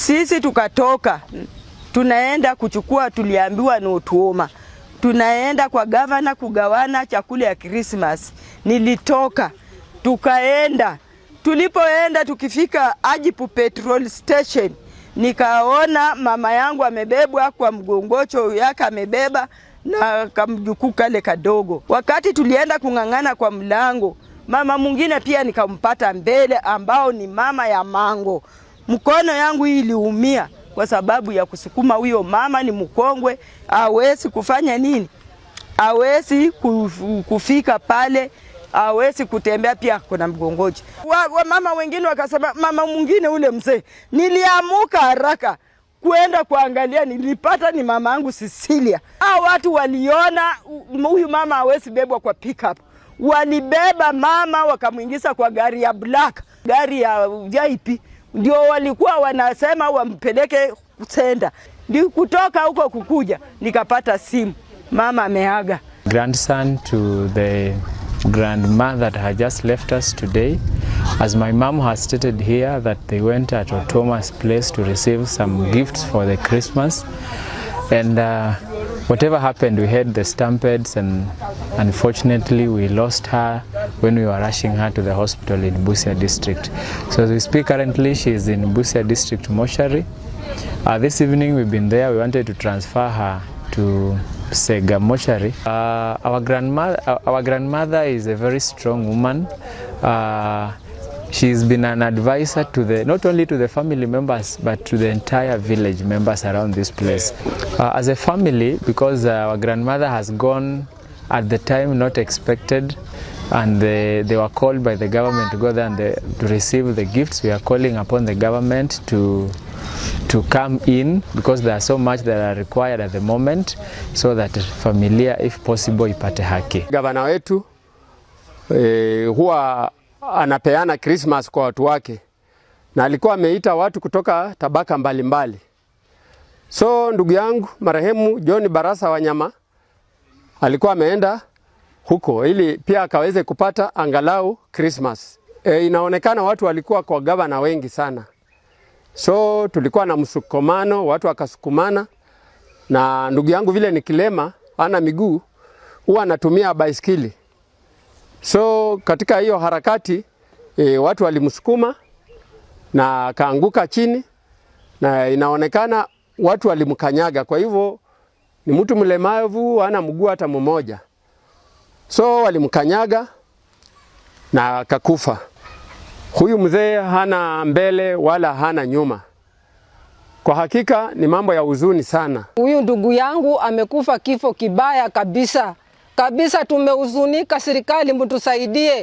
Sisi tukatoka tunaenda kuchukua, tuliambiwa ni Otuoma, tunaenda kwa gavana kugawana chakula ya Christmas. Nilitoka tukaenda, tulipoenda tukifika Ajipu petrol station, nikaona mama yangu amebebwa kwa mgongocho yake, amebeba na kamjukuu kale kadogo. Wakati tulienda kung'ang'ana kwa mlango, mama mwingine pia nikampata mbele, ambao ni mama ya Mango. Mkono yangu hii iliumia kwa sababu ya kusukuma huyo mama, ni mkongwe, hawezi kufanya nini, hawezi kufika pale, hawezi kutembea, pia kuna mgongoji. Wa mama wengine wakasema, mama mwingine ule mzee. Niliamuka haraka kwenda kuangalia, nilipata ni mama yangu Cecilia. Hao watu waliona huyu mama hawezi bebwa kwa pickup, walibeba mama wakamwingiza kwa gari ya black, gari ya VIP, ndio walikuwa wanasema wampeleke senda. Ndio kutoka huko kukuja nikapata simu, mama ameaga. Grandson to the grandma that had just left us today. As my mom has stated here, that they went at Otuoma's place to receive some gifts for the Christmas. And whatever happened, we had the stampedes, and unfortunately we lost her when we were rushing her to the hospital in Busia district. So as we speak currently, she is in Busia district mortuary. This evening we've been there, we wanted to transfer her to Sega mortuary. Our grandmother is a very strong woman. She's been an advisor to the not only to the family members but to the entire village members around this place. As a family, because our grandmother has gone at the time not expected, and they were called by the government to go there and to receive the gifts. We are calling upon the government to come in because there are so much that are required at the moment so that familia, if possible, ipate haki. Gavana wetu huwa anapeana Christmas kwa watu wake, na alikuwa ameita watu kutoka tabaka mbalimbali mbali. So ndugu yangu marehemu John Barasa Wanyama alikuwa ameenda huko ili pia akaweze kupata angalau Christmas. Inaonekana watu walikuwa kwa gavana wengi sana, so tulikuwa na msukumano, watu wakasukumana, na ndugu yangu vile ni kilema, ana miguu, huwa anatumia baiskeli. So katika hiyo harakati watu walimsukuma na akaanguka chini, na inaonekana watu walimkanyaga. Kwa hivyo ni mtu mlemavu, hana mguu hata mmoja, so walimkanyaga na akakufa. Huyu mzee hana mbele wala hana nyuma. Kwa hakika ni mambo ya huzuni sana. Huyu ndugu yangu amekufa kifo kibaya kabisa kabisa, tumehuzunika. Serikali mtusaidie.